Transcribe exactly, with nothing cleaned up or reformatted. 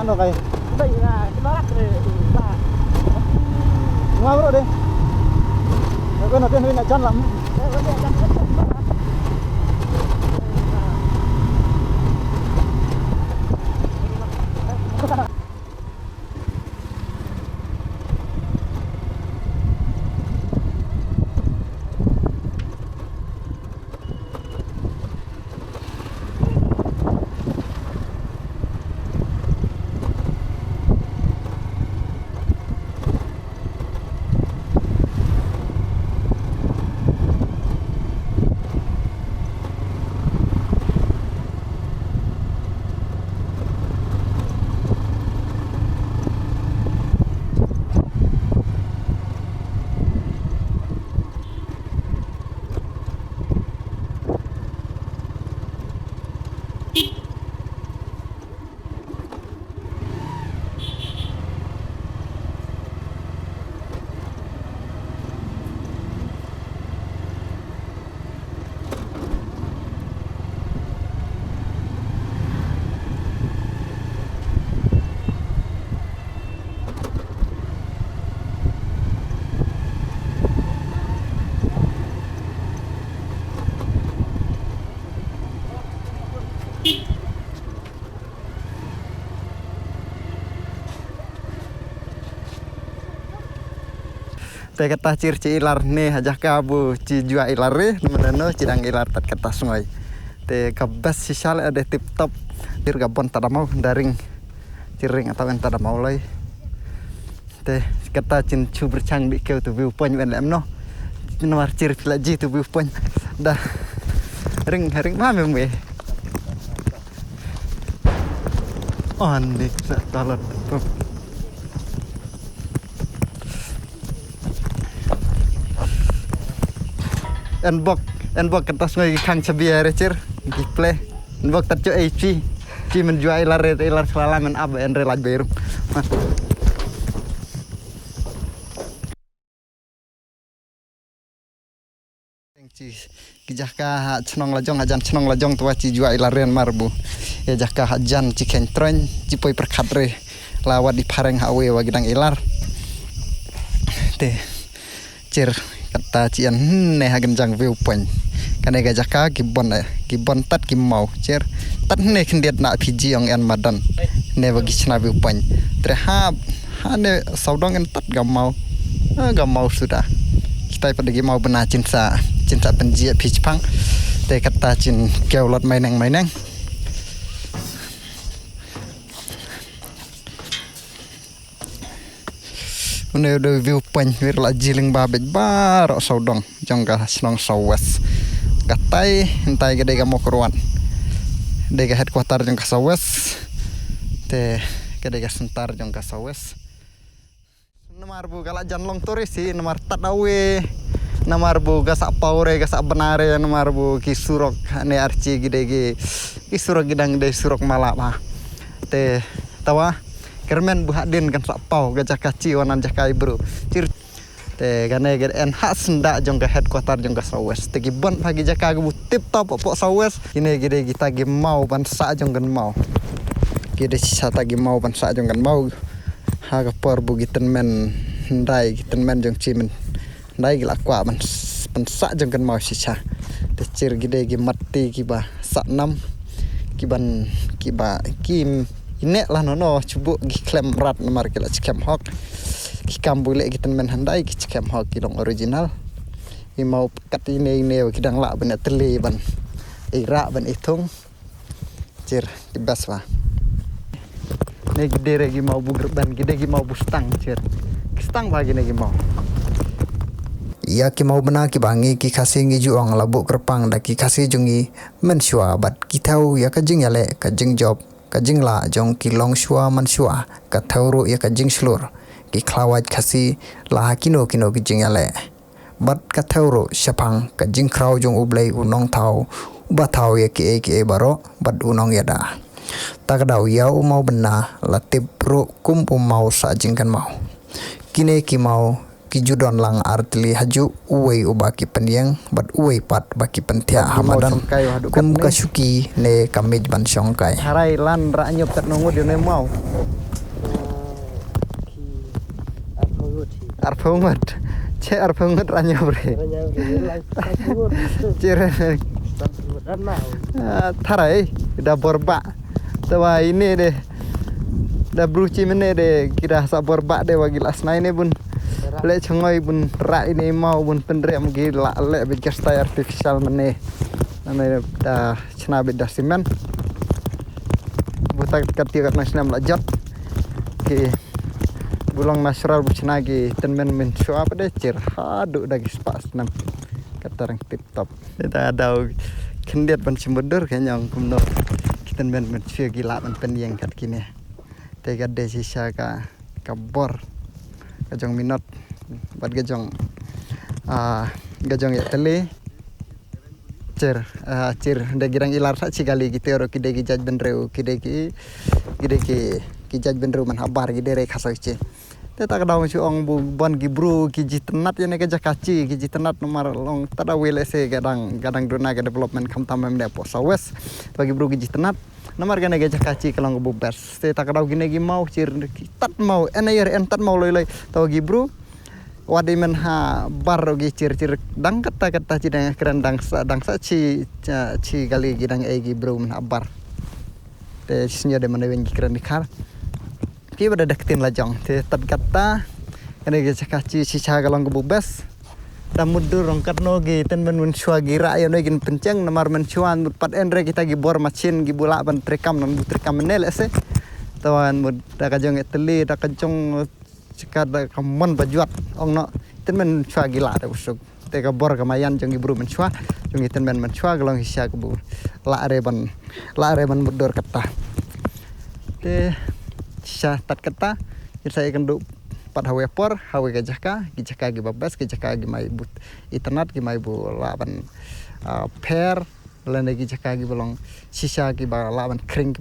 Ano kai. Nga bro deh. Ko no ten wi na jan lam. Te kata chir chi ilar ne ha jaka bu chi jua ilar re, namar no chi dang ilar tat kata sngoi. Te ka best shisha le ade tip top, chir ka bon tada mau da ring. Chi ring atawa en tada mau lai. Te kata chin chu berchang bi keu tu view point wen lem no. Namar chir pila ji tu view point. Da ring ring ma me me. Ani sa talon. En bok, en bok kata sngoi ki khang chabi re chir, ki ple. En bok tat cho ei chi, chi men jua ilar re, ilar shlala men ab en re laj berum. Chi, ki jaka ha chnong la jong, ha jan chnong la jong twa chi jua ilar ren mar bu. Ya jaka ha jan chi khen troin, chi poi perkhat re. La wat di phareng ha we wa gidang ilar. Te, chir kata chi an ne ha genjang view point. Kane ga jaka ki bon, eh, ki bon tat ki mau. Chir, tat ne khendiat na Fiji ong en madan. Ne wa gi chna view point. Tre ha, ha ne saudong en tat ga mau. Ah, ga mau suda. Kitai pada gi mau bena chin sa, chin sa penjia Fiji pang. Te kata chin keu lot maineng maineng. Une u dei view point wir la jiling ba bej ba ro saudong jong ka shnong South West. Katai hintai ka dei ka Mawkyrwat. Dei ka headquarter jong ka South West. Te ka dei ka center jong ka South West. Namar bu ka la jan long tourist hi, namar tat awe. Namar bu ka sa paw re, ka sa bna re, namar bu ki surok ne archi ki dei ki, ki surok ki dang dei surok mala ba. Te tawa Kyrmen bu hadien kan sa paw ka jaka chi wan jaka i bru. Chir te kane ka en ha senda jong ka headquarter jong ka South West. Te ki bon pha ki jaka ki bu tip top po South West. Kine ki dei kita ki mau ban sa jong kan mau. Ki dei sa ta ki mau ban sa jong kan mau. Ha ka por bu ki tynmen hyndai ki tynmen jong chi men. Dei ki la kwah ban s-, ban sah jong kan mau shisha. Te chir ki dei ki matti ki ba sah nam. Ki ban, ki ba, ki, ki ne la no no, chubu ki khlem rat namar ki la chkem hok. Ki kam bu le ki tynmen hyndai ki chkem hok ki long original. Ki mau kat ine ine ki dang lah ban tele ban. Ira ban ithung. Chir, ki best ba. Ne ki dei re ki mau bu grben, ki dei ki mau bu stang, chir. Ki stang ba ki ne ki mau. Ïa ki mau bna ki ba ngi ki Khasi ngi ju ong la buh kyrpang da ki Khasi jong ngi mynshuwa bad ki thew ïa ka jingïaleh, ka jingjop, ka jinglah jong ki longshuwa manshuwa, ka thew ruh ïa ka jingshlur, ki khlawait Khasi la ha kino kino ki jingïaleh. Bad ka thew ruh shaphang ka jingkhraw jong U Blei u Nongthaw, uba thaw ïa kiei kiei baroh, bad u Nongïada. Ta ka daw ïa u mau bna la tip ruh kum u mau sah jingkynmaw. Kine ki mau Ki ju don lang artylli hajuh, uwei uba ki pynïeng bad uwei pat ba ki pynthiah ha madan kum ka shuki ne ka mej ban shongkai. Tharai lan rah ñiop kat nongut ïa ne maw. Arphew ngut. Che arphew ngut rah ñiop re. Che re. Ah, tharai da bor ba. Te wa ine de da bru chi mene de ki da sa bor ba de wa ki la snai ne bun. Le chngoi bun ra ine mau bun pynrem ki la le bit ka stai artificial mene. Nane da chna bit da simen. Bu tak kat ti kat na snam la jot. Ki bu long natural bu chna ki tynmen mynshuwa pat de chir haduh da ki spah snam. Kata rang tip top. Da daw khyndiat ban shim bad dur ka ñiong kumno. Ki tynmen mynshuwa ki lah ban pynïeng kat kine. Te ka dei shisha ka, ka bor ka jong minot bad ka jong, ah, ka jong ïa tele. Chir, ah, chir da ki dang ilar sa chi kali ki te ro ki dei ki jait bynriew ki dei ki, ki dei ki, ki jait bynriew man habar ki dei re khasaw chi. Te ta ka daw shu ong bu ban ki bru ki jitynnat ïa ne ka jaka chi ki jitynnat namar long ta da wele se ka dang, ka dang duna ka development khamtam em ne po sa wes. Ta ki bru ki jitynnat namar ka ne ka jaka chi ka long bu best. Te ta ka daw kine ki mau chir ki tat mau en ayer en tat mau loi loi. Ta ki bru wat i men ha bar ki chir chir dang kata kata chi dang kren dang sa dang sa chi, chi kali ki dang ei ki bru men ha bar. Te chi sñiaw de mane wen ki kren di khar. Ki bada da ktin la jong te tat kata. Kane ki chaka chi chi cha ka long ka bu bes. Da mudur rong katno ki tynmen mynshuwa ki ra ïa noi kin pyncheng namar mynshuwa mut pat en re kita ki bor machin ki bu lah ban trikam nan bu trikam ne le se. Tawan mut da ka jong e teli da ka jong chika da ka mon ba juat ong no. Tynmen mynshuwa ki lah da usuk. Te ka bor ka mayan jong ki bru mynshuwa jong ki tynmen mynshuwa ka long shisha ka bu lah re ban, lah re ban mudur kata. Te shisha tat kata. Ki sa ikan du pat hawe por hawe ka jaka ki jaka ki babas ki jaka ki mai but itynnat ki mai bu lah ban, ah, pher lane ki jaka ki ba long shisha ki ba lah ban kring ki